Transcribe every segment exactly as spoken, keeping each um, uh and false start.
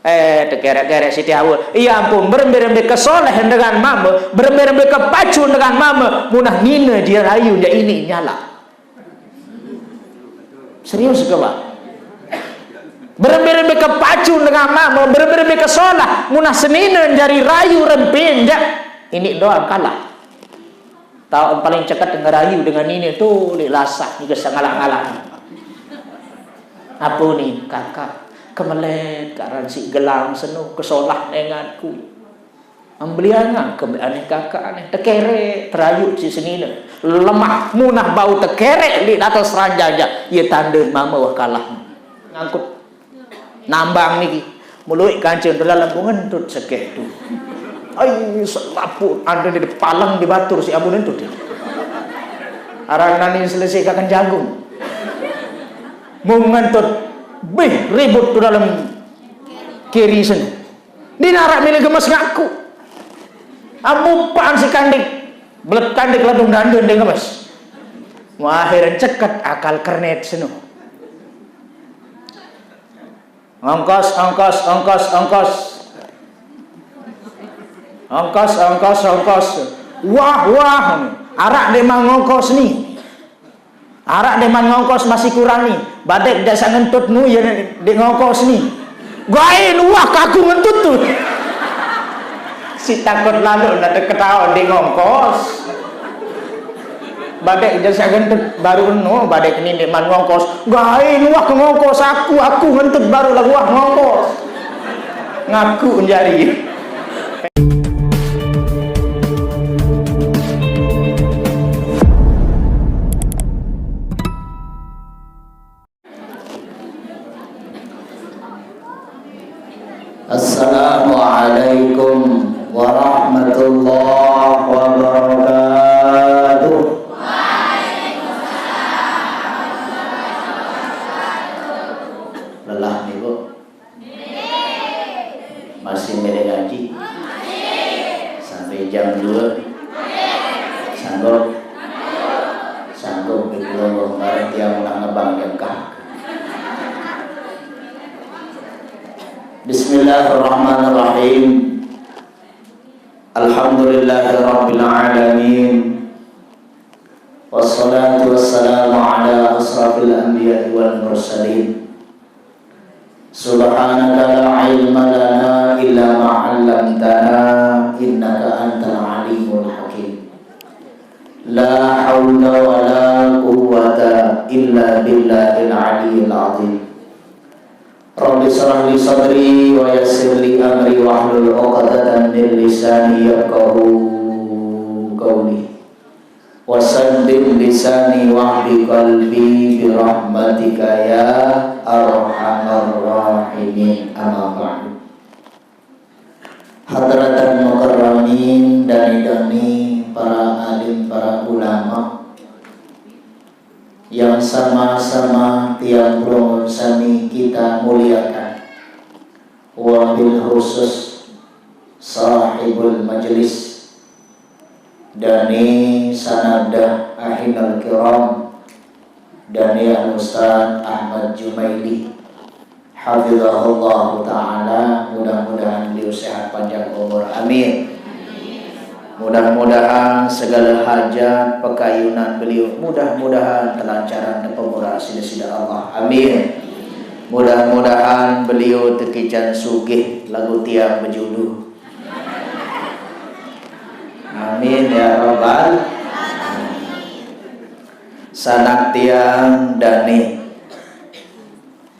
Eh, tekerek-kerek Siti Hawa. Ya ampun, berembe-rembe kesoleh dengan mama, berembe-rembe kepacu dengan mama, munah nine dia rayu, ya ini nyala. Serius ke, Pak? Berembe-rembe kepacu dengan mama, berembe-rembe kesolah, munah senine jari rayu rempin, ya. Ini doang kalah. Tau paling ceket ngerayu dengan ini tuh, li lasah, juga sangalah-ngalah. Apa ni, kakak? Kemelet, karan si gelang seno, kesolah nengatku. Ambelian ngangkem aneh kakak aneh. Tekerek, terayu si senine. Lemah, munah bau tekerek, li atas ranjang ja. Ye tande mama wah kalah. Ngangkut. Nambang niki. Muluik kancing dalam ngentut sekeh tu. Ai, selaput. Ada di palang di batur si amun entut ya. Arang nani selesai kakan jagung. Mau ngentut. Bih, ribut tu dalam kiri sini. Di narak milih gemes ngaku. Amu pan si kandik. Belet kandik ladung dandun dia gemes. Wah, akhirnya ceket akal kernet seno. Ongkos, ongkos, ongkos, ongkos. Ongkos, ongkos, ongkos. Wah, wah. Arak ndeqman ngongkos ni. Arak ndeqman ngongkos masih kurang ni. Badek jasa ngentut nu ya ndeq ngongkos ni. Gaen wah kaku ngentut tu. Si takut lalu nak ketawa ndeq ngongkos. Badek jasa ngentut baru nu, badek ni ndeqman ngongkos. Gaen wah ke ngongkos aku, aku ngentut baru lah wah ngongkos. Ngaku jari. Assalamualaikum warahmatullahi wabarakatuh. Lelah nih, Bu. Masih mele ngaji? Sampai jam dua. Sanggup? Sanggup di pulau bareng tiang ulah ngebang jengkah. Bismillahirrahmanirrahim. Alhamdulillahirabbil alamin. Wassalatu wassalamu ala asrafil anbiya'i wal mursalin. Subhanaka la ilma lana illa ma 'allamtana innaka antal alimul hakim. La haula wa la quwwata illa billahil aliyyil azim. Rabbi shrah li sadri wa yassir li amri wahlul 'uqdatam min lisani yafqahu qawli. Wasaddid lisani wahdi qalbi birahmatika ya arhamar rahimin. Amma ba'du. Hadratan mukarramin, dani-dani para alim, para ulama yang sama-sama tiang pelungguh sami kita muliakan, wabil khusus sahibul majlis, dani sanabdah ahinal kiram, dani Al Ustaz Ahmad Jumaili, hafizahullahu ta'ala. Mudah-mudahan beliau sehat panjang umur. Amin. Mudah-mudahan segala hajat pekayunan beliau, mudah-mudahan telancaran tepemurah sida-sida Allah. Amin. Mudah-mudahan beliau tekican sugih lagu tiang bejudu. Amin ya rabbal. Sanak tiang dani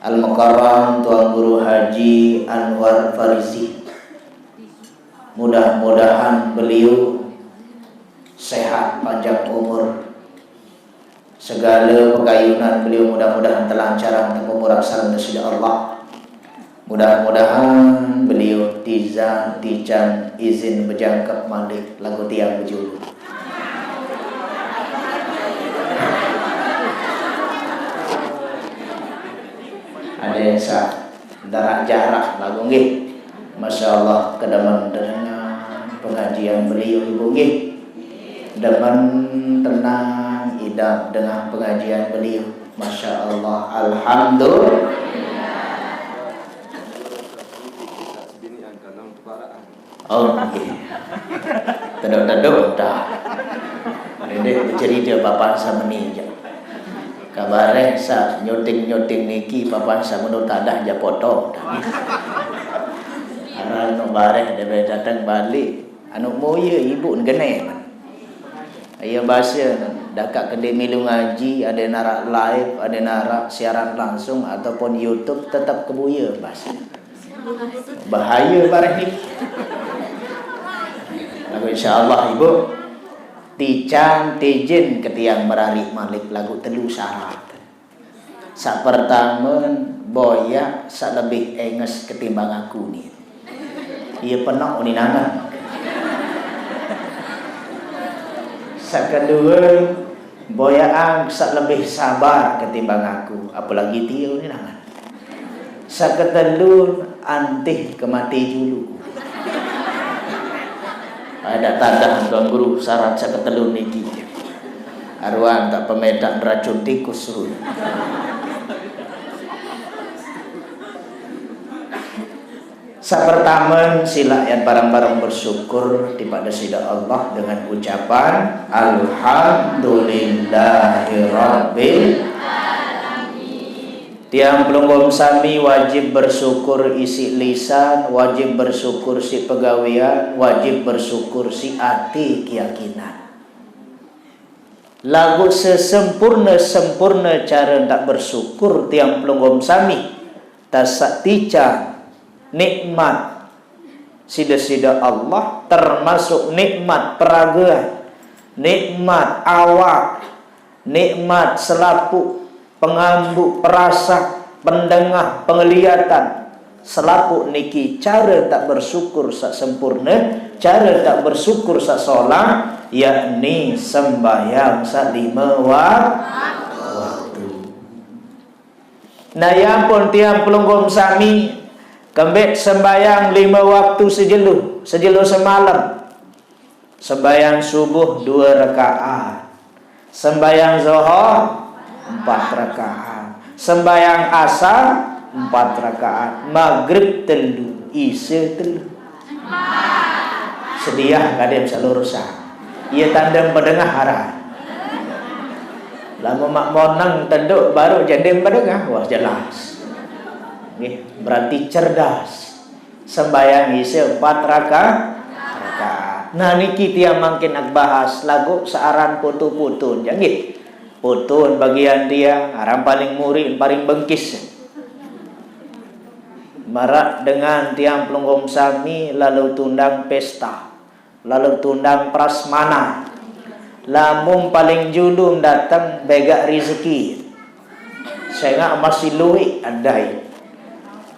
Al-Mukarram Tuan Guru Haji Anwar Farizi. Mudah-mudahan beliau sehat panjang umur. Segala pekayunan beliau mudah-mudahan telancaran tepemurah sareng sida Allah. Mudah-mudahan beliau tiza tican izin bejangkep malik lagu tiang bejulu. Ada yang sa darak jarak lagu nggih. Masya Allah, kedemen dengan pengajian beliau ibu nggih. Demen tenang idap dengan pengajian beliau. Masya Allah, alhamdulillah. Oh, nggih. Tedok-tedok dah. Dedek bercerita papan sama ni je. Kabareh sa nyuting-nyuting niki papan sama tu tadah je potong. Arang no bareh dia datang balik. Anu moya ibu ngene man. Iya bahasa dakak kedai milu ngaji, ada narak live, ada narak siaran langsung ataupun YouTube, tetap kebuya bahasa. Bahaya bareh ni. Lagu insya Allah ibu, tican tijin ketiang merari malik lagu telu syarat. Sak pertama, boyak sak lebih enges ketimbang aku ni. Iya penok ni nangan. Sak kedua, boyak ang sak lebih sabar ketimbang aku, apalagi dia ni nangan. Sak ketelu, antih kemati dulu. Ada tadah tuan guru syarat sak ketelu niki. Aruan tak pemedak beracun tikus run. Sa pertama, sila yat barang-barang bersyukur dipada sida Allah dengan ucapan Alhamdulillahirabbil. Tiang pelungguh sami wajib bersyukur isi lisan, wajib bersyukur si pegawian, wajib bersyukur si ati keyakinan. Lagu sesempurna-sempurna cara tak bersyukur tiang pelungguh sami, tasak tican nikmat sida-sida Allah, termasuk nikmat peragaan, nikmat awak, nikmat selapuq, pengambu, perasa, pendengah, penglihatan, selapuq niki cara tak bersyukur sak sempurna, cara tak bersyukur sak solah, yakni sembahyang sak lima wa-, waktu. Nah, ya ampun tiang pelungguh sami, kembet sembahyang lima waktu sejelo, sejelo semalam. Sembahyang subuh dua rakaat. Sembahyang Zohor empat rakaat. Sembahyang Asar empat rakaat. Maghrib telu, Isya telu. Sediah kadem seluruh sah. Ia tanda bedengah arah. Lama mak monang teduk baru jadi bedengah, wah jelas. Nggih, berarti cerdas. Sembahyang Isya empat raka-, rakaat. Nah, niki tiang mangkin nak bahas lagu searan putu-putun. Janggih. Putun bagian tiang, aran paling muri, paling bengkis. Marak dengan tiang pelungguh sami lalu tundang pesta. Lalu tundang prasmanan. Lamun paling julun dateng begak rezeki. Sengak masih luik adai.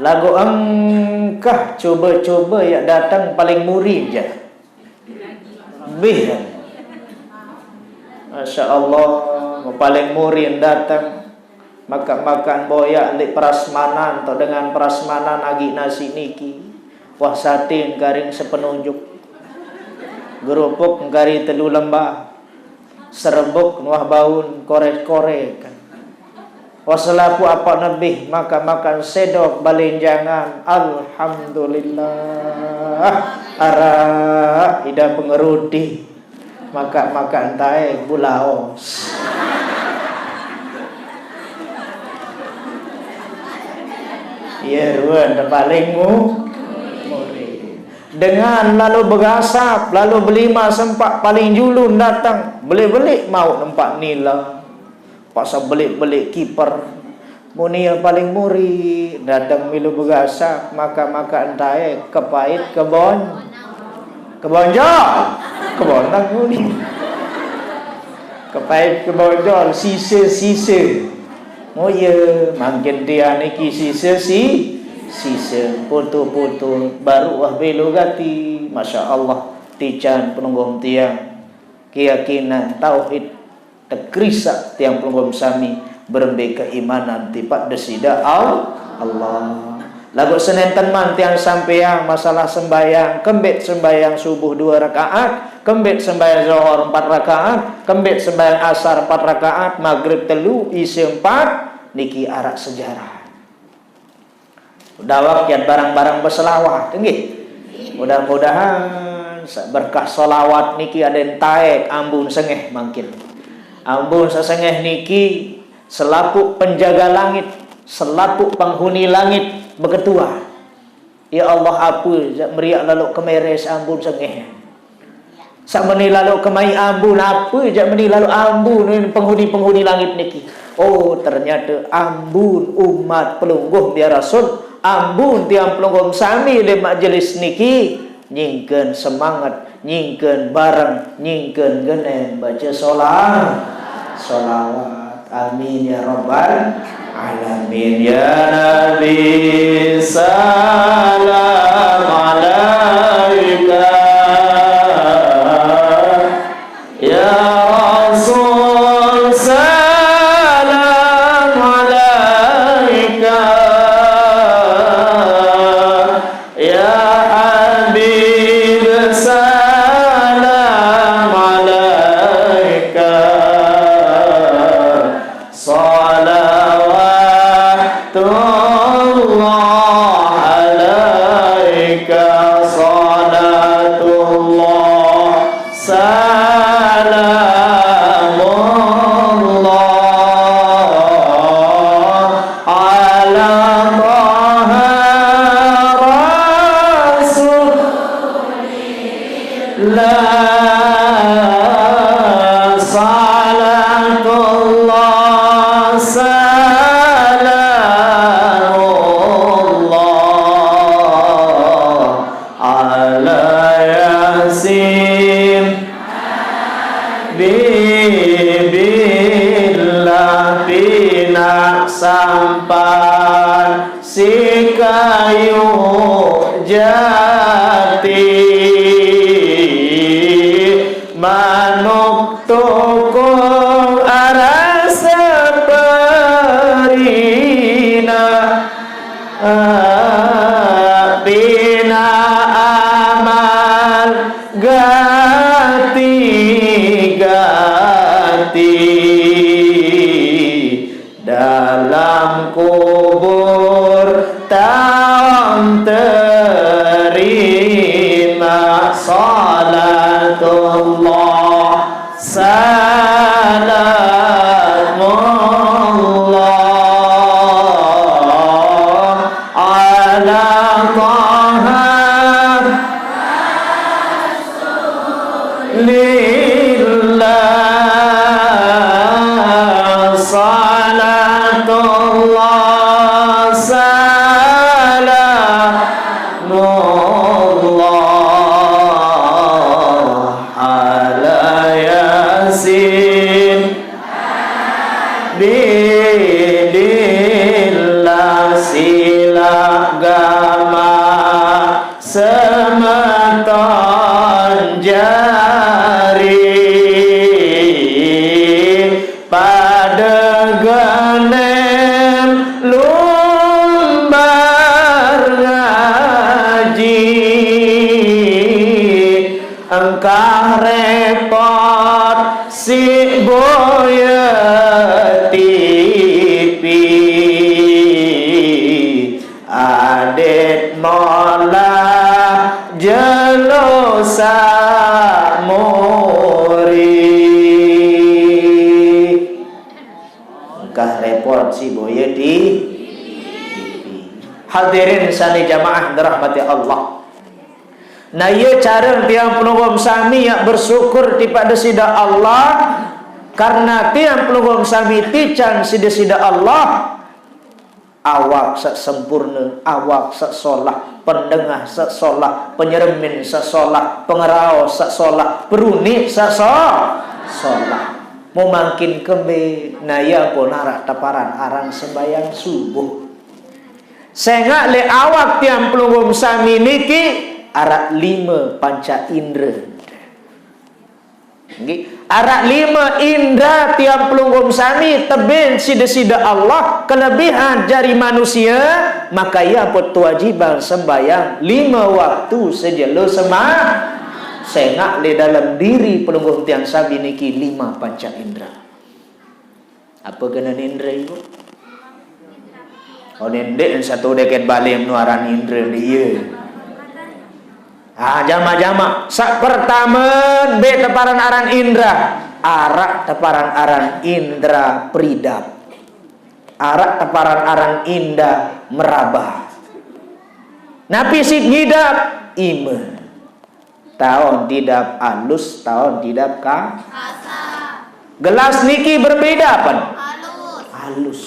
Lagu engkah coba-coba yak dateng paling muri ja. Bih. Masya Allah, paling muri dateng. Makan-makan boyak lik prasmanan, tok dengan prasmanan agi nasi niki. Wah sating karing sepenunjuk. Gerupuk kari telu lembah. Serebuk nuah baun korek-korek. Wah selaku apa nebih makan-makan sedok balinjangan. Alhamdulillah. Arak ida pengerudi. Makan-makan tae bulaos. Iya, ruan dah paling mu-, muri. Dengan lalu begasap, lalu belima sempak paling julun datang. Belik-belik mau nempak nila. Paksa belik-belik kiper. Muni yang paling muri, datang milu begasap, makan-makan tae, kepait, kebon-, kebonjol. Kebonang muni. Kepait, kebonjol, sisa-sisa. Oh iya, mangkin dia niki sisa si, sisa, putu-putu, baru wah belo gati. Masya Allah, tican penunggung tiang. Keyakinan, tauhid, tekerisak tiang pelungguh sami berembe keimanan tipak desida Al-, Allah. Lagu senenten man tiang sampeang masalah sembayang, kembet sembayang subuh dua rakaat, kembet sembayang zohor empat rakaat, kembet sembayang asar empat rakaat, maghrib telu, isya empat, niki arak sejarah. Dawak yat barang-barang beselawat, nggih. Mudah-mudahan saq berkah sholawat niki adeqn taek ambun sengeh mangkin. Ambun saq sengeh niki selapuq penjaga langit, selapuq penghuni langit beketuan. Ya Allah, ape jaq meriaq laloq kemere saq ambun sengeh? Saq meni laloq kemaiq ambun, ape jaq meni laloq ambun penghuni-penghuni langit niki? Oh, ternyate ambun umat pelungguh biar Rasul, ambun tiang pelungguh sami leq majelis niki, nyingken semangat, nyingken bareng, nyingken genen bace shola-, sholawat. Amin ya rabbal alamin. Ya Nabi, salam alaika. Ya Rasul, salam alaika. Ya Habib, salam alaika. Salawatullah alaika, salatullah, salamullah ala Taha Rasul. La salatullah, salamullah ala Yasin. Bibillah, pinaq sampan siq kayuq jati, manuk tukung araq seperinaq, pinaq amal gati-gati. Dalam kubur taun terimaq, salatullah, salamullah ala Taha Rasulillah, salatullah, salamullah ala Yasin. Bidillah, silaq gamaq semeton jari, pade genen lumbar ngaji. Engkah repot siq boye tipi, adeqt molah jelo saq muri. Engkah repot siq boye ti-, tipi. Hadirin sami jamaah dirahmati Allah. Nah, ie care tiang pelungguh sami yaq bersyukur tipaq Deside Allah, karena tiang pelungguh sami tican siq Deside Allah, awak saq sempurne, awak saq solah, pendengah saq solah, penyeremin saq solah, pengeraos saq solah, peruniq saq so-, solah. Mumangkin kembe, nah, ie pun araq teparan aran sembahyang subuh. Sengaq leq awak tiang pelungguh sami niki araq lime panca indre. Nggih, araq lime indra tiang pelungguh sami tebeng siq Deside Allah, kelebihan jari manusie, maka ie pun kewajiban sembahyang lime waktu sejelo sema-, sengaq leq dalem diri pelungguh tiang sami niki lime panca indra. Ape genen indre, Ibu? Oh, ndeq satu deket bale menu aran indre ie. Ah, jama-jama. Saq pertame, mbe teparan aran indra? Araq teparan aran indra peridap. Araq teparan aran indra meraba. Napi siq ngidap? Ime. Taon idap alus, taon idap ka-, kasar. Gelas niki berbeda, pen? Alus. Alus.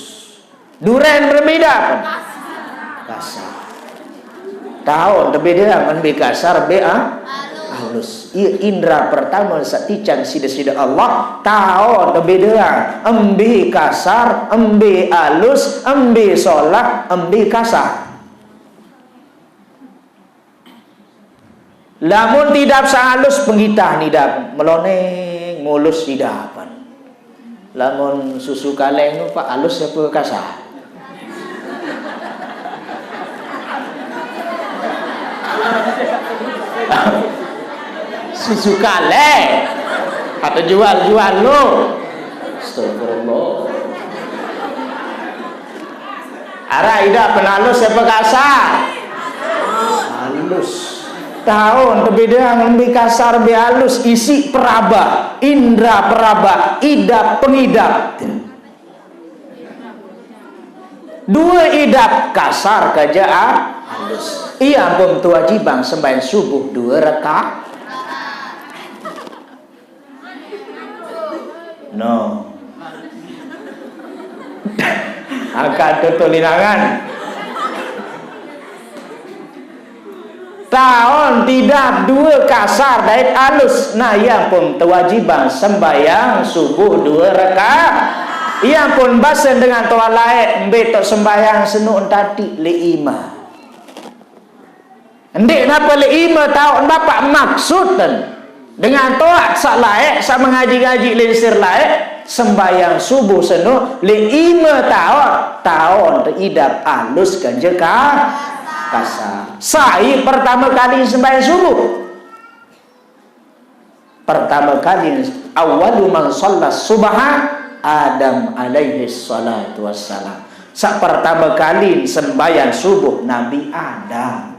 Duren berbeda, pen? Kasar. Kasar. Taon tebedeang mbe kasar, mbe a-, alus. Alus. Ie indra pertame saq ticang side-side Allah, taon tebedeang mbe kasar, mbe alus, mbe solah, mbe kasar. Lamun idap saq alus, penggitah idap, meloneng mulus idapan. Lamun susu kaleng nu, Pak, alus apa kasar? Susu kaleng. Kata jual-jual lo. Astagfirullah. Araq idap penalus apa kasar? Alus. Taon tebedeang mbe kasar mbe alus, isiq peraba, indra peraba, idap pengidap. Due idap, kasar kance a-, alus. Ie ampun tewajibang sembahyang subuh due reka-, No. Angkat tutuq linangan. Taon idap due kasar dait alus. Nah, ie ampun tewajibang sembahyang subuh due reka-, ie ampun basen dengan toaq laeq, mbe toq sembahyang senu entatiq leq ime. Ndeq napi leq ime taon Bapak maksudten. Dengan toaq saq laeq, saq mengaji-ngaji linsir laeq, sembahyang subuh senu leq ime taon, taon idap alus kance ka-, kasar. Sai pertame kali sembahyang subuh? Pertame kali, awwalu man shalla subha Adam alaihi salatu wassalam. Saq pertame kali sembahyang subuh Nabi Adam.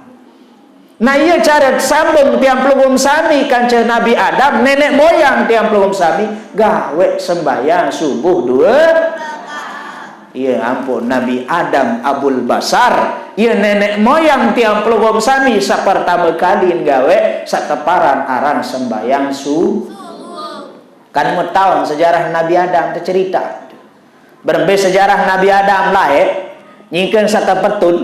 Nah, ie care sambung tiang pelungguh sami kance Nabi Adam, neneq moyang tiang pelungguh sami, gaweq sembahyang subuh due Ie ampun, Nabi Adam Abul Basar, ie neneq moyang tiang pelungguh sami saq pertame kali gaweq saq teparan aran sembahyang su-, kan metaon sejarah Nabi Adam tecerita. Berembe sejarah Nabi Adam laeq, nyingken saq tepetun,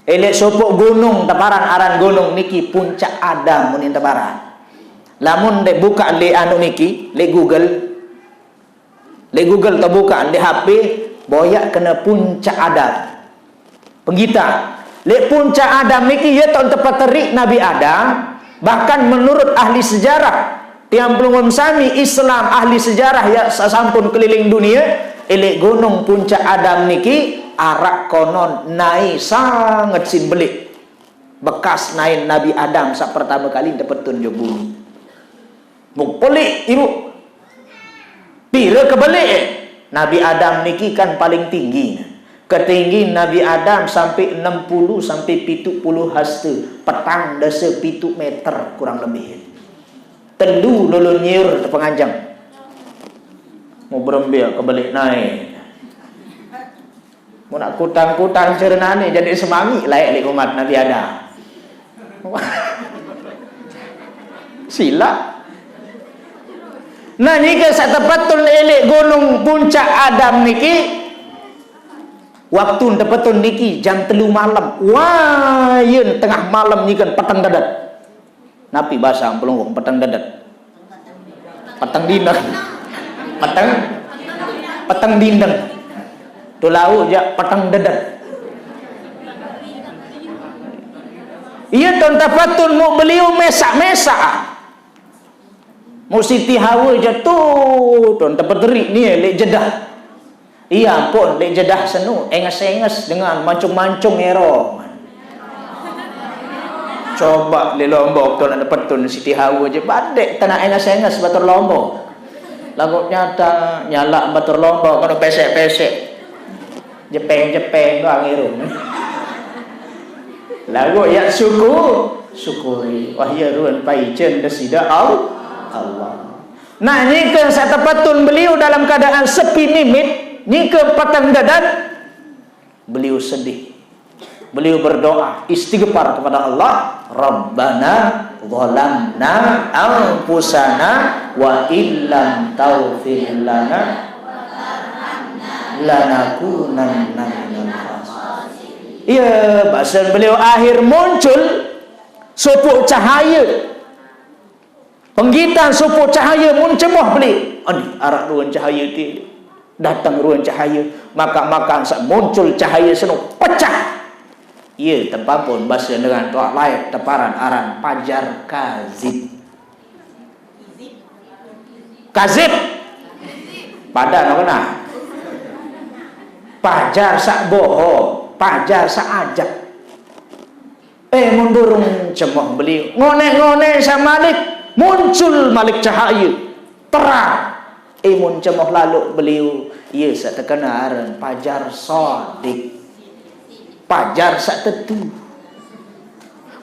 eh, leq sopoq gunung teparan aran gunung niki Puncak Adam munin teparan. Lamun leq bukaq leq anu niki, leq Google, Leq Google tebukaq, leq H P, boyaq kene Puncak Adam. Penggitaq, leq Puncak Adam niki ie taoqn tepeteriq Nabi Adam, bahkan menurut ahli sejarah, tiang pelungguh sami Islam ahli sejarah yaq sesampun keliling dunie, eh, leq gunung Puncak Adam niki araq konon nae sanget sin beleq. Bekas naen Nabi Adam saq pertame kali tepetun ojok gumi. Mupeleq iruq. Pire kebeleq? Nabi Adam niki kan paling tinggi. Ketinggian Nabi Adam sampai enam puluh sampai pitu puluh haste, petang dase pitu meter kurang lebih. Telu lolo nyiur tepenganjeng. Mau berembe kebeleq nae. Mun nak kutang-kutang cerenane, jari semangi laeq leq umat Nabi Adam. Silaq. Nah, nike saq tepetun leq gunung Puncak Adam niki, waktu tepetun niki jam telu malem. Wah, yen tengah malem nike peteng dedet. Napi base Pelungguh peteng dedet? Peteng dindeng. Peteng, peteng dindeng. To lauq jaq peteng dedet. Ie taoqn tepetun muq beliau mesaq-mesaq. Muq Siti Hawa jaq to, taoqn tepeteriq nie leq Jeddah. Ie ampun, leq Jeddah senu, enges-enges dengan mancung-mancung ero. Coba leq Lombok taoqn tepetun Siti Hawa jaq, badeq tenaq enges-enges batur Lombok. Laguq nyata nyalaq batur Lombok, keno pesek-pesek. Jepeng-jepeng doang irung. Laguq yaq suku Syukuri. Wah, ya ruan paicen desida Al-, Allah. Nah, nyike saq tepattun beliau dalam keadaan sepi mimit, nyike peteng dadan, beliau sedih. Beliau berdoa, istighfar kepada Allah, "Rabbana zalamna anfusana wa illam taghfir lana lanakunanna minal khasirin." Iya, basen beliau akhir muncul sopoq cahaye. Penggitan sopoq cahaye mun cemoh beliau. Anih, araq ruen cahaye ti. Dateng ruen cahaye, makan-makan saq muncul cahaye seno pecah. Iye tepampun base dengan toaq laeq teparan aran Pajar Kazib. Kazib. Padan apa nah? Pajar saq bohong, pajar saq ajak. Eh, mun durung cemoh beliau, ngoneq-ngoneq saq malik, muncul malik cahaye, terang. Eh, mun cemoh laloq beliau, ie saq tekene aran Pajar Sodik. Pajar saq tetu.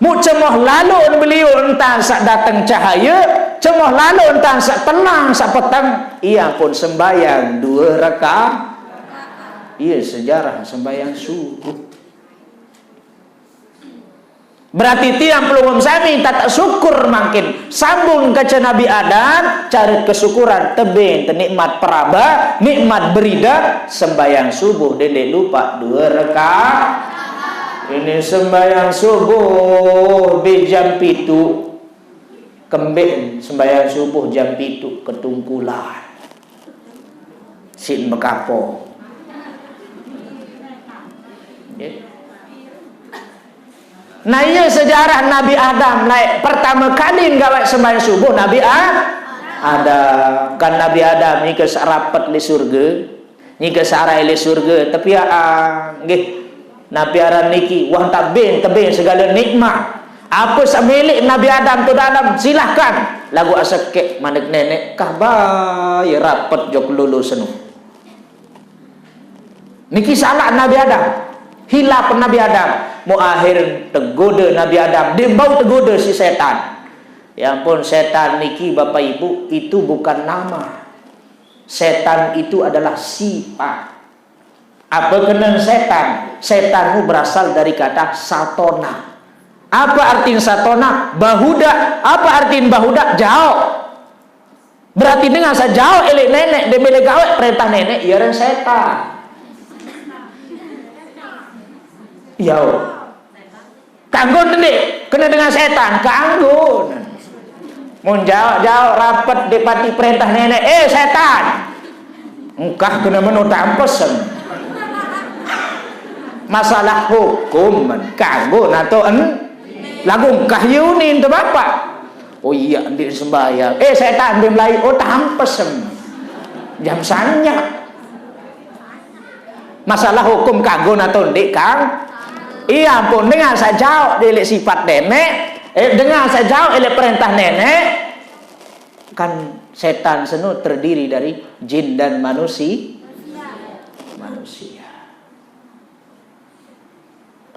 Mun cemoh laloq beliau entan saq dateng cahaye, cemoh laloq entan saq telang, saq peteng, ie ampun sembahyang due reka-, ie sejarah sembahyang subuh. Berarti tiang pelungguh sami tatak syukur mangkin. Sambung kance Nabi Adam, carit kesyukuran, tebeng te nikmat peraba, nikmat berida, sembahyang subuh dendeq lupaq due reka-, ini sembahyang subuh bi jam pitu. Kembeq sembahyang subuh jam pitu ketungkulan. Siq bekapo. Nggih. Nah, iye sejarah Nabi Adam, laeq pertame kali gaweq sembahyang subuh Nabi A-, Adam. Kan Nabi Adam nike saq rapet leq surge, nike saq araq leq surge, tepiaqang, nggih. Napi aran niki? Wah, tebeng, tebeng segale nikmat. Ape saq milik Nabi Adam to dalem, silahkan. Laguq asekeq manik Neneq, kah bae rapet jok lolo seno. Niki salaq Nabi Adam, hilap Nabi Adam. Muq ahir tegode Nabi Adam, ndeq bau tegode siq setan. Ya ampun, setan niki, Bapak Ibu, itu bukan nama. Setan itu adalah sifat. Ape kenen setan? Setan nu berasal dari kata satona. Ape artin satona? Bahudak. Ape artin bahudak? Jaoq. Berarti dengan saq jaoq leq Neneq, ndeq mele gaweq perentah Neneq, ie aran setan. Jaoq. Kanggo ndeq kene dengan setan, kanggo. Mun jaoq-jaoq rapet ndeq pati perentah Neneq, "Eh, setan!" Engkah kene meno tampesen. Masalah hukum, kanggo nato en-, laguq engkah ie unin te Bapak. Oh iya, ndeq sembahyang. "Eh, setan, mbe melai." Oh, tampesen. Jam sanyaq. Masalah hukum kanggo nato ndeq, Kang? Iya, ampun, dengan saq jaoq leq sifat Neneq, eh, dengan saq jaoq leq perentah Neneq, kan setan seno terdiri dari jin dan manusi-, manusia.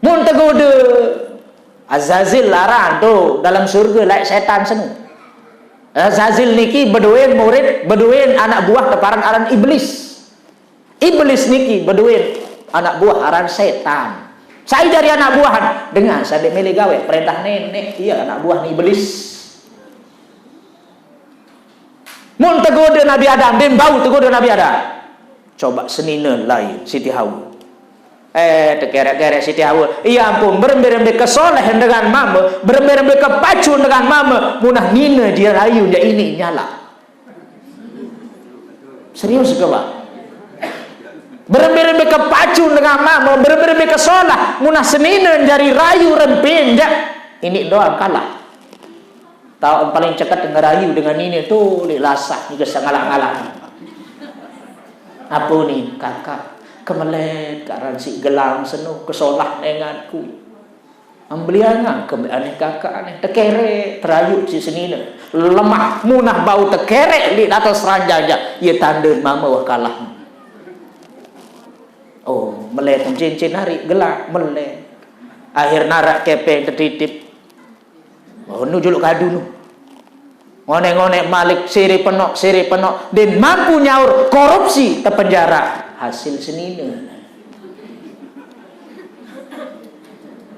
Mun tegode Azazil aran to dalem surge laeq setan seno. Azazil niki bedoen murid, bedoen anak buah teparan aran Iblis. Iblis niki bedoen anak buah aran setan. Sai jari anak buahan? Dengan saq ndeq mele gaweq perentah Neneq, ie anak buah Iblis. Mun tegode Nabi Adam, ndeq bau tegode Nabi Adam. Coba senine lain, Siti Hawa. Eh, tekerek-kerek Siti Hawa. Ya ampun, berembe-rembe kesolehan dengan mame, berembe-rembe kepacun dengan mame, munah nine dirayu jaq iniq nyalaq. Serius ke, Pak? Berembe-rembe kepacun dengan mame, berembe-rembe kesolah, munah senine jari rayu rempin jaq iniq doang kalah. Taoq paling ceket ngerayu dengan nine to leq lasah, nike saq ngalaq-ngalaq. Ape ni, Kakak? Kemelet kak aran siq gelang seno, kesolah nenganku. Ambliang ngangkem aneh kakak aneh, tekerek, terayu siq senine. Lemah, munah bau tekerek leq atas ranjang jaq, ie tande mame wah kalah. Oh, melet cincin ari gelang, melet. Akhir naraq kepeng tetitip. Oh, nu juluk kadu nu. Ngonek-ngonek malik, sire penok, sire penok. Ndeq mampu nyaur, korupsi, tepenjara. Hasil senine.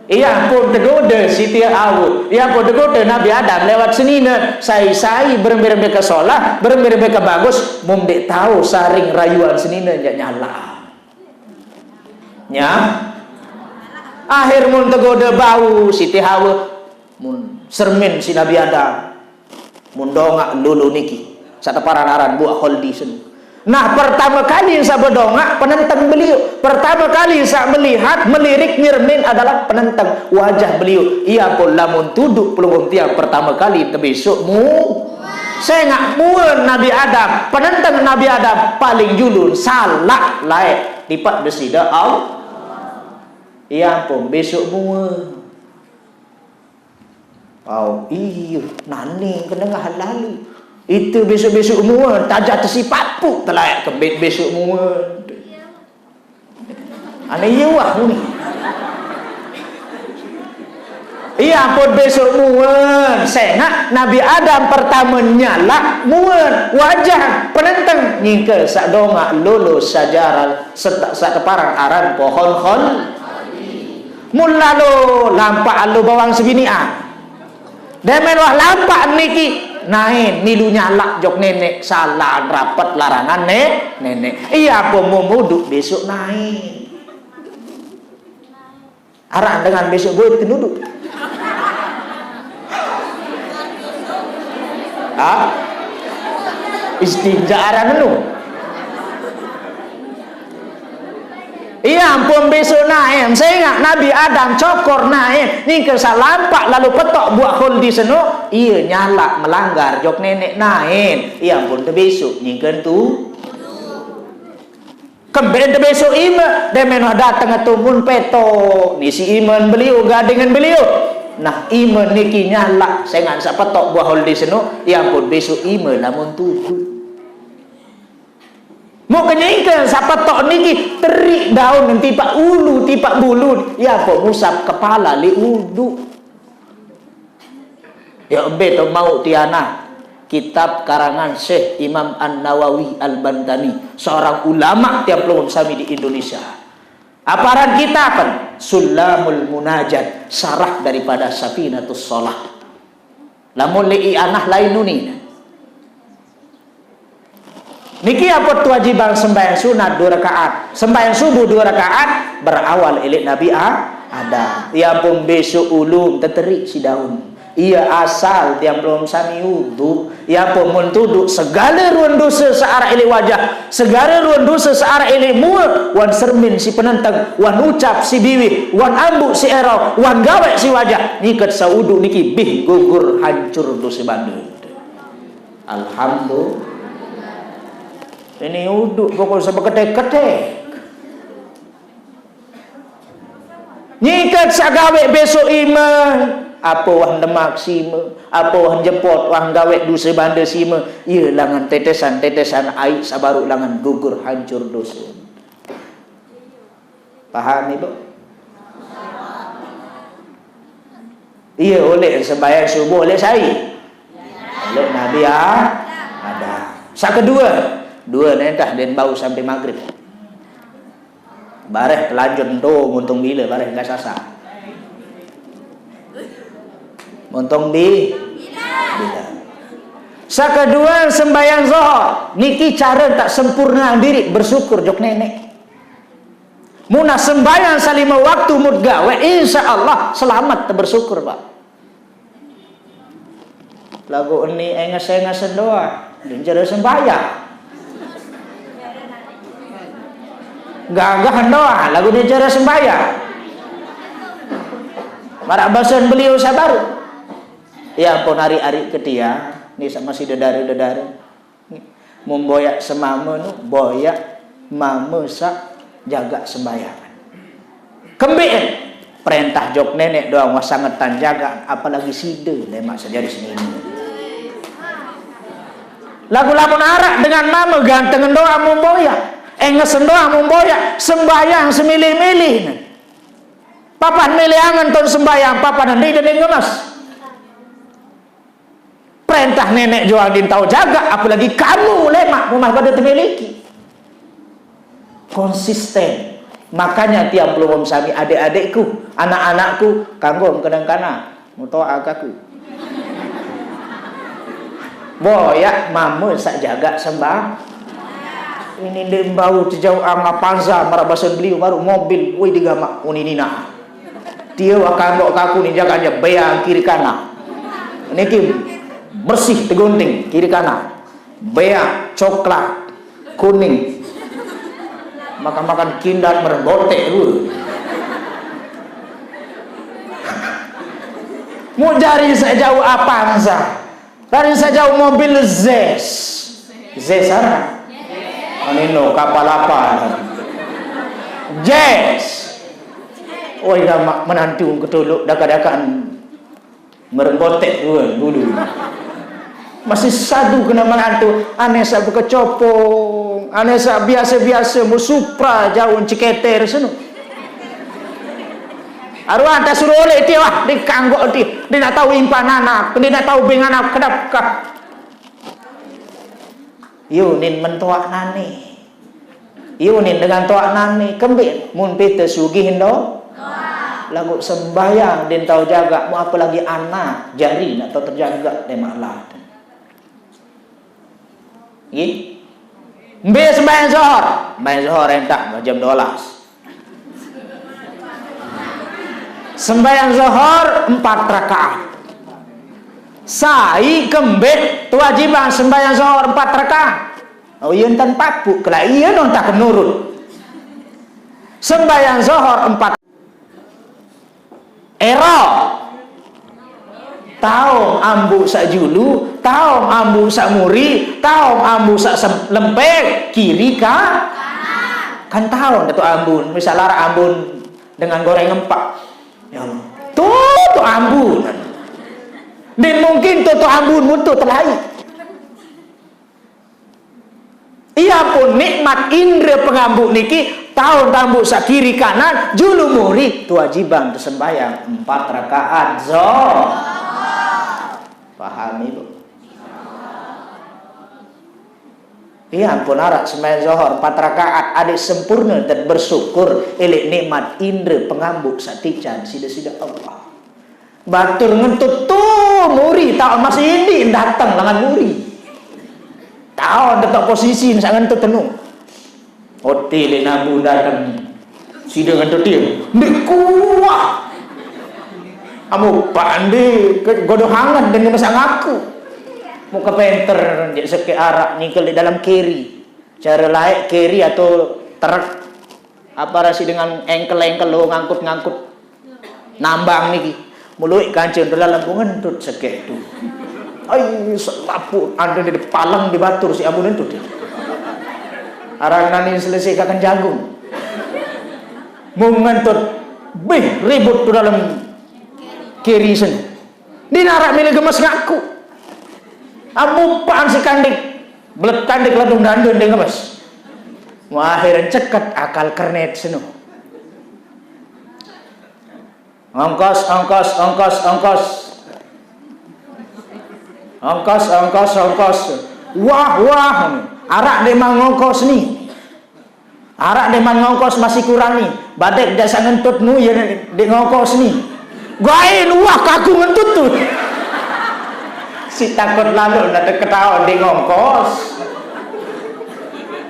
Iya pun tegode Siti Hawa. Iya pun tegode Nabi Adam lewat senine. Sai-sai berembe-rembe ke solah, berembe-rembe ke bagus. Mun ndeq tao saring rayuan senine, nyak nyala. Nya. Akhir mun tegode bau Siti Hawa. Mun sermin si Nabi Adam. Mun dongaq lolo niki, saq teparan aran Buaq Kholdi senu. Nah, pertame kali saq bedongaq penenteng beliau. Pertame kali saq melihat, melirik, nyermin adalah penenteng wajah beliau. Iya pun lamun tuduq pelungguh tiang pertame kali tebesoq mu. Sengaq muen Nabi Adam, penenteng Nabi Adam paling julun salaq laeq tipaq Deside Allah. Iya pun besoq muen. Au, iya, nani kenengah lalu. Itu besok-besok mua, tajah tesi papuq telaeq kebit besok mua. Ane iya wah muni. Iya pun besok mua, sengaq Nabi Adam pertame nyalaq mua, wajah penenteng nyingke saq dongaq lolo sajarah saq teparan aran pohon khol. Mun lalo lampaq lalo bawang sebinian. Demen wah lampaq niki, naen milu nyalaq jok neneq, salaan rapet larangan ne-, neneq. Iya pun mun uduq besok naen. Araq dengan besok gue tenuduq. Hah? Istinja aran enu. Iya pun besok naen, sengaq Nabi Adam cokor naen, nike saq lampaq lalo petok buaq khuldi seno, iya nyalaq melanggar jok neneq naen. Iya pun tebesok nike tu. Kembeqn tebesok ime, demen wah dateng etu mun petok, nisi imen beliau, gadingen beliau. Nah, ime niki nyalaq, sengaq saq petok buaq khuldi seno, iya pun besok ime lamun tuduq. Muq kenyingke saq petok niki teriq daun tipaq ulu, tipaq bulu, ya pok ngusap kepala leq uduq. Ya embe to mauq tianah kitab karangan Syekh Imam An-Nawawi Al-Bantani, seorang ulama tiang pelungguh sami di Indonesia. Ape aran kitab? Sulamul Munajat, syarah daripada Safinatus Shalah. Lamun leq ianah lain nuni. Niki ape kewajiban sembahyang sunat due rakaat. Sembahyang subuh due rakaat berawal ileq Nabi A-, Adam. Iya pun besok ulum teteriq siq daun. Iya asal tiang pelungguh sami uduq. Iya pun mun tuduq segale ruen dose saq araq ileq wajah, segale ruen dose saq araq ileq mua, wan sermin siq penenteng, wan ucap siq biwih, wan ambuq siq erau, wan gaweq siq wajah, nyiket saq uduq niki bih gugur hancur dose bande. Alhamdulillah. Ini uduq pokok sebeketek-ketek. Nyiket saq gaweq besok ime, ape wah demak sime, ape wah jepot, wah gaweq dose bande sime, ie langan tetesan-tetesan aiq saq baruq langan gugur hancur dose. Paham, Ibu? Iya, oleh sembahyang subuh oleh sai? Oleh Nabi A-, Adam. Saq kedue, due nentah den bau sampai maghrib. Bareh telanjut ento muntung bile, bareh enggak sasa. Muntung bi-, bile. Saq kedue sembahyang zuhur, niki care tak sempurna diriq bersyukur jok neneq. Munah sembahyang salime waktu mut gaweq, insya Allah selamet, bersyukur, Pak. Laguq ni enges-engesen doang, ndeq jere sembahyang. Gagah doang, laguq ndeq jere sembahyang. Maraq basen beliau saq baruq. Ya ampun, ariq-ariq ke tiang, ni saq masih dedare-dedare. Mun boyaq semame nu, boyaq mame saq jagaq sembahyang. Kembeqen perentah jok neneq doang wah sangetan jagaq, apalagi side lemaq sejari senine. Laguq lamun araq dengan mame gantengen doang mun boyaq, engesen doang mun boyaq, sembahyang semilih-milih. Papan mele angen ton sembahyang, papan ndeq ngemes. Entah nenek juang din tau jaga, apalagi kamu lemak, mumah pada temiliki. Konsisten. Makanya tiang pelungguh sami, adik-adikku, anak-anakku, kanggo kenang kana, mutoa kaku. Boyak mama sak jaga sembah. Ini ndek bau tejauh anga panza, marah bahasan beliau baru mobil, woi digamak, uni nina. Dia wakanggo kaku ni jaga aja beang kiri kanan. Niki bersih tegunting kiri kanan. Beak, coklat, kuning. Makan-makan kindat merbotek dulu. Mau jari sejauh apa, Ansa? Dari sejauh mobil Zes. Zes, Sarah? Anino, kapal apa? Zes. Oi, dah mak menantu ketuluk daka-dakaan. Merbotek dua dulu. Masih sadu kena menantu, aneh sa bekecopong, aneh sa biasa-biasa, mu Supra jauh ceketer seno. Aruan tak suruh oleh dia, wah, di kanggo di, di nak tahu impan anak, di nak tahu beng anak kedap kah. Yo, nin mentoak nane. Iyo, nin dengan toak nane, kembik mun pite sugih ndo. Lagu sembahyang din tau jaga, mu apalagi anak, jari nak tau terjaga deh malah. Nggih. Mbe sembahyang Zohor? Sembahyang Zohor entak jam dua belas. Sembahyang Zohor empat rakaat. Sai kembik kewajiban sembahyang Zohor empat rakaat. Oh, iya enten papu, kelak iya non tak nurut. Sembahyang Zohor empat. Ero. Taom ambu sak julu, taom ambu sak muri, taom ambu sak sem- lempek, kiri ka? Kan taom tetu ambun, misal lara ambun dengan goreng empak. Ya Allah. Tuh, tuh ambun. Dan mungkin tuh, tuh ambun mutu telai. Ia pun nikmat indra pengambu niki, taom tambu sak kiri kanan, julu muri, kewajiban tu sembahyang empat rakaat Zohor. Paham ibu? Ia pun arak sembahyang Zohor empat rakaat, adik sempurna dan bersyukur, elik nikmat indra pengambu sak tican sida-sida Allah. Batur ngentut tu muri, tau masih ini datang lengan muri. Tau tetap posisi nak ngentut tenu. Hotel nak bu datang. Sida ngentut dia. Ndik kuah. Amu pande ke godoh hangat dengan masa ngaku. Muka penter, dia seke arak nyingkel di dalam keri. Cara laik keri atau truk. Apa rasi dengan engkel-engkel lo ngangkut-ngangkut nambang niki. Muluik kancil dalam ngentut sekek tu. Ai, selaput, ada di palang di batur si amun ngentut. Arang nani selesai kakan jagung. Mau ngentut, bih, ribut tu dalam kiri sen. Di narak milih gemes ngaku. Amu paan si kandik, belet kandik ladung dandun di gemes. Wah, akhirnya ceket akal kernet seno. Ongkos, ongkos, ongkos, ongkos. Ongkos, ongkos, ongkos. Wah, wah. Arak dek mang ongkos ni. Arak dek mang ongkos masih kurang ni. Badek jasa ngentut nu ya dek ngongkos ni. Gae nuah kaku ngentut tu. Si takut lalu nak ketawa dek ngongkos.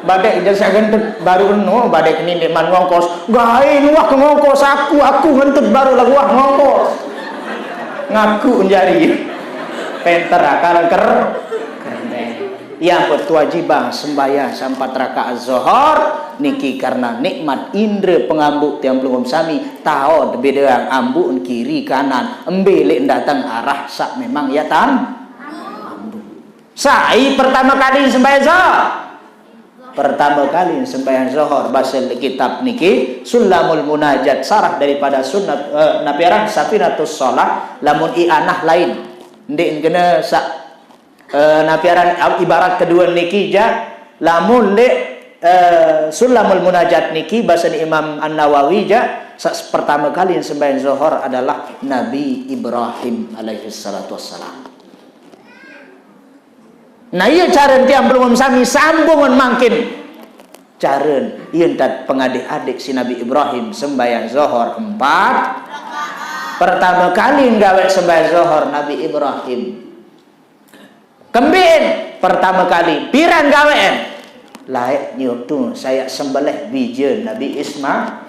Badek jasa ngentut baru nu, badek ni dek man ngongkos. Gae nuah ke ngongkos aku, aku ngentut baru lagu ah ngongkos. Ngaku jari. Penter akal ker. Kernet. Yang kewajiban sembahyang sampat rakaat Zohor niki karena nikmat indra pengambu tiang pelungguh sami, tao bedeang ambu kiri kanan, embe lek datang arah sak memang ya tan. Ambu. Sai pertama kali sembahyang Zohor. Pertama kali sembahyang Zohor, baca kitab niki, Sulamul Munajat, sarah daripada sunnat, eh, napiaran Safinatus Shalah, lamun i'anah lain. Ndik kena sak, eh, napiaran ibarat kedua niki ja, lamun ndik, eh, Sulamul Munajat niki, bahasa Imam An-Nawawi ja, sak pertama kali sembahyang Zohor adalah Nabi Ibrahim alaihi salatu wassalam. Nah, iya cara tiang pelungguh sami sambungan mangkin. Cara iya entat pengadik-adik si Nabi Ibrahim sembahyang Zohor empat. Pertama kali gawe sembahyang Zohor Nabi Ibrahim. Kembin pertama kali, piran gawean? Laek nyoto saya sembelih bija Nabi Isma.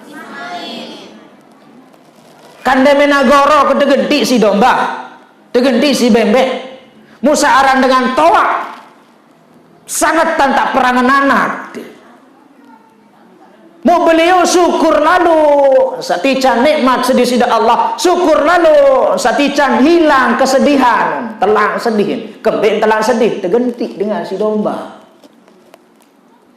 Kan deme nagoro ke tegenti si domba, tegenti si bembek. Musa aran dengan toa. Sangat tantak perangan anak. Mu beliau syukur lalu satican nikmat sedih sida Allah, syukur lalu satican hilang kesedihan, telang sedih, kembin telang sedih, tegenti dengan si domba.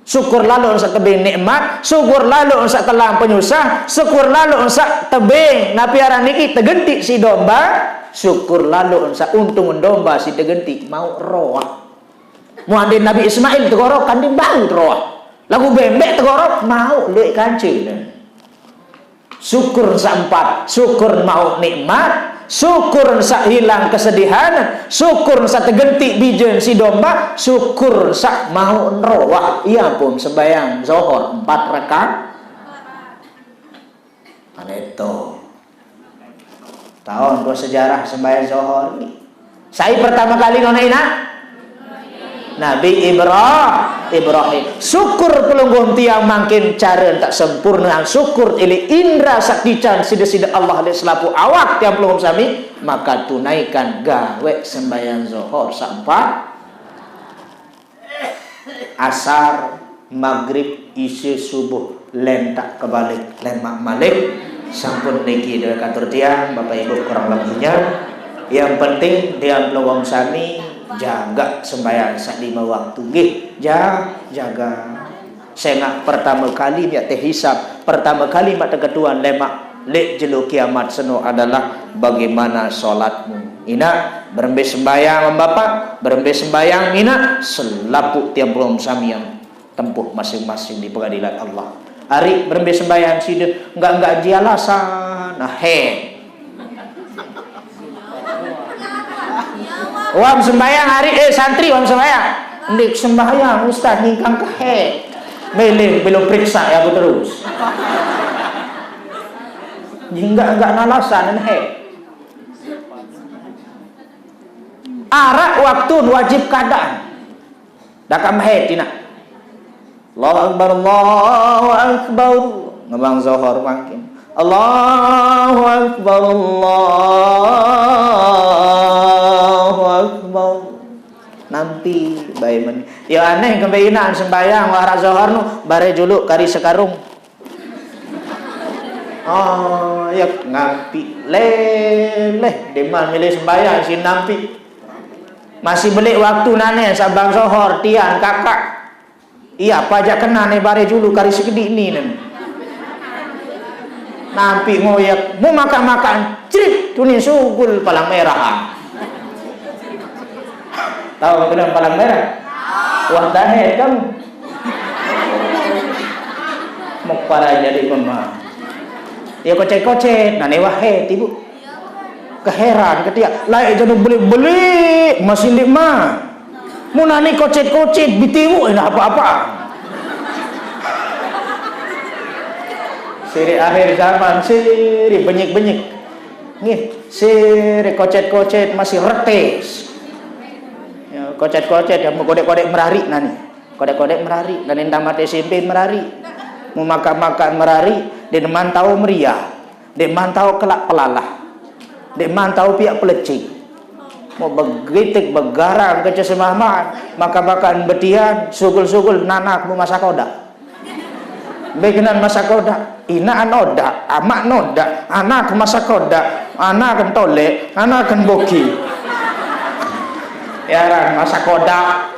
Syukur lalu sa tebing nikmat, syukur lalu sa telang penyusah, syukur lalu sa tebing napi aran niki tegenti si domba, syukur lalu sa untung domba si tegenti mau roah. Muandin Nabi Ismail tegoro kandin bau roah. Lagu bembek tegoro mau luek kancil. Syukur sa empat, syukur mau nikmat, syukur sa hilang kesedihan, syukur sa tegenti bijen si domba, syukur sa mau roah. Iya pun sembahyang Zohor empat rakaat. Ane to. Taon ko sejarah sembahyang Zohor ni. Sai pertama kali nona ina? Nabi Ibra-, Ibrahim. Syukur pelungguh tiang mangkin cara tak sempurna. Syukur ili indra saktican sida-sida Allah di selapuh awak tiang pelungguh sami. Maka tunaikan gawe sembahyang Zohor sa empat. Asar, Magrib, Isya, Subuh, lentak kebalik, lemak malik. Sampun niki dewek katur tiang, Bapak Ibu kurang lebihnya. Yang penting tiang pelungguh sami jaga sembahyang sa lima waktu nggih. Ja-, jaga. Sengak pertama kali miak teh hisab, pertama kali mak teketuan lemak lek jelo kiamat seno adalah bagaimana sholatmu. Ina, berembe sembahyang Bapak, berembe sembahyang Ina, selapuh tiang pelungguh sami yang tempuh masing-masing di pengadilan Allah. Ari berembe sembahyang sida, enggak-enggak ji alasan. Nah, he. Wam sembahyang hari, eh, santri wam sembahyang. Ndik sembahyang, Ustaz, nyingkang ke he. Milih, belum periksa ya aku terus. Enggak, enggak nalasan, he. Arak waktu wajib kadaan. Dakam he, tina. Allahu Akbar, Allahu Akbar. Ngemang Zohor mangkin. Allahu Akbar, Allahu Akbar. Nampi bae men. Ya aneh kembe inaan sembahyang wah rak Zohor nu bare juluk kari sekarung. Oh, ya ngampi leleh deman milih sembahyang si nampi. Masih belik waktu nane sabang Zohor tian kakak. Iya, pajak kena ne bare juluk kari sekedik ni nem. Nampi ngoyak, mu makan-makan, cerit, tunin sugul palang merah. Tahu aku bilang palang merah? Wah, tahe kamu. Mau para jadi mama. Ya kocet-kocet, nane wah he tibu. Keheran ketia, lae jano belik-belik masih ndik ma. Mun ani kocet-kocet bitimu endah apa-apa. Siri akhir zaman, siri benyik-benyik. Nggih, siri kocet-kocet masih retes. Ya, kocet-kocet ya mau kodek-kodek merari nani. Kodek-kodek merari, nani tamat S M P merari. Mau makan-makan merari, di deman tahu meriah. Dek mantau kelak pelalah. Dek mantau piak pelecing. Mau begitik begarang ke cesemahman, maka makan betian, sugul-sugul nanak mu masak odak. Bekenan masak odak, inaan odak, amak nodak, anak masak odak, anak tolek, anak boki. Ya ran masak odak.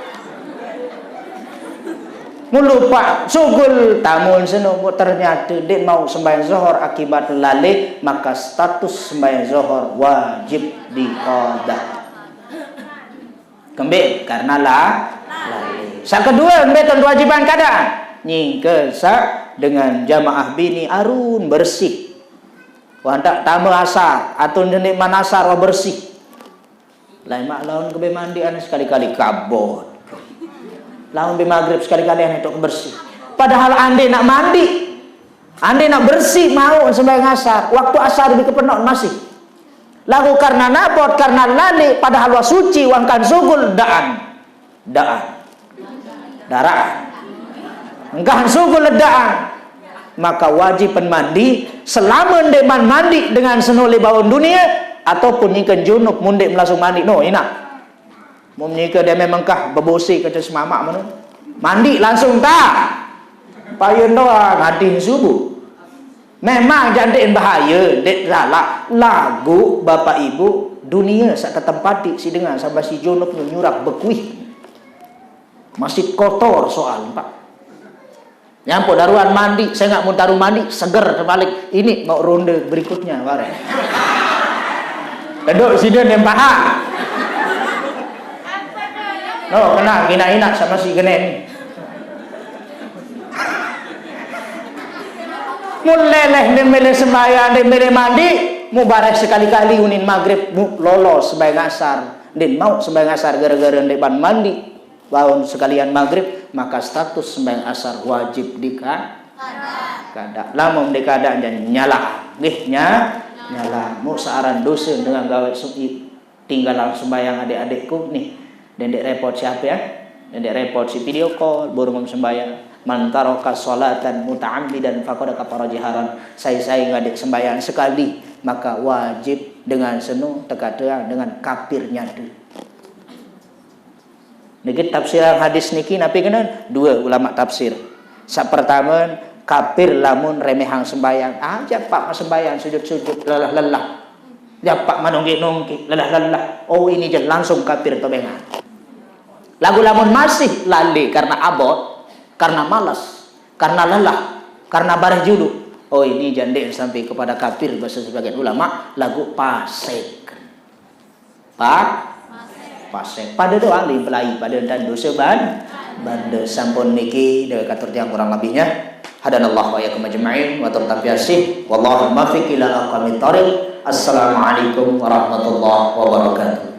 Ngulupak sugul tamun seno, ternyata dek mau sembahyang Zohor akibat lalai, maka status sembahyang Zohor wajib diqada. Kembe karena la-, lalai. Sa kedua, kembe ton kewajiban kada? Nyingke sa dengan jamaah bini arun bersih. Wah, hendak tambah asar, atun jenik manasar wah bersih. Lai mak laun kebe mandi ane sekali-kali kabot. Lamun be maghrib sekali-kali ane tok bersih. Padahal ande nak mandi, ande nak bersih mau sembahyang asar. Waktu asar bi kepenok masih. Lagu karena nabot, karena lali, padahal wa suci, wangkan sugul daan. Daan. Daraan. Engkah sugul daan. Maka wajib pen mandi, selama nde man mandi dengan seno lebaon dunia, ataupun nyingken junub mun nde langsung mandi. No, ina. Mun nyingke deme mengkah bebosi kece semama meno. Mandi langsung ta. Payun doang, hadin subuh. Memang jandik bahaya, ndik salah. Lagu bapak ibu, dunia sak tetempati si dengan sama si junub nyurak bekuih. Masih kotor soal, Pak. Nyampo daruan mandi, saya nggak mau taruh mandi, seger terbalik. Ini mau ronde berikutnya, bareng. Duduk sini yang paham. No, kena gina inak sama si gene ni. Mun leleh, nde mele sembahyang, nde mele mandi, mu bareh sekali-kali unin maghrib, mu lolos sembahyang asar. Nde mau sembahyang asar gara-gara nde ban mandi. Laun sekalian maghrib, maka status sembahyang asar wajib dika-, kada. Lamun dikada jan nyala. Nggih, nya-, nyala. Mu searan dosa dengan gawe suki. Tinggalan sembahyang adik-adikku nih. Nde nde repot siapa ya? Nde nde repot si video call, burung sembahyang. Man taraka salatan muta'ammidan faqad kafara jiharan. Sai-sai ngadik sembahyang sekali, maka wajib dengan seno tekateang dengan kafir nyatu. Niki tafsiran hadis niki napi kenen? Dua ulama tafsir. Sak pertama, kafir lamun remehang sembahyang. Aja pak sembahyang sujud-sujud lelah-lelah. Ya pak manongki-nongki lelah-lelah. Oh ini je langsung kafir tobengan. Lagu lamun masih lali karena abot, karena malas, karena lelah, karena bareh julu. Oh ini jande sampai kepada kafir bahasa sebagian ulama lagu pasek. Pak? Pasek. Pada doang di pelai, pada dan dosa ban-, banda sampun niki, de katur tiang kurang lebihnya. Hadanallah wa iyyakum ajma'in, wa turtapiasih. Wallahu muwaffiq ila aqwamit thariq. Assalamualaikum warahmatullahi wabarakatuh.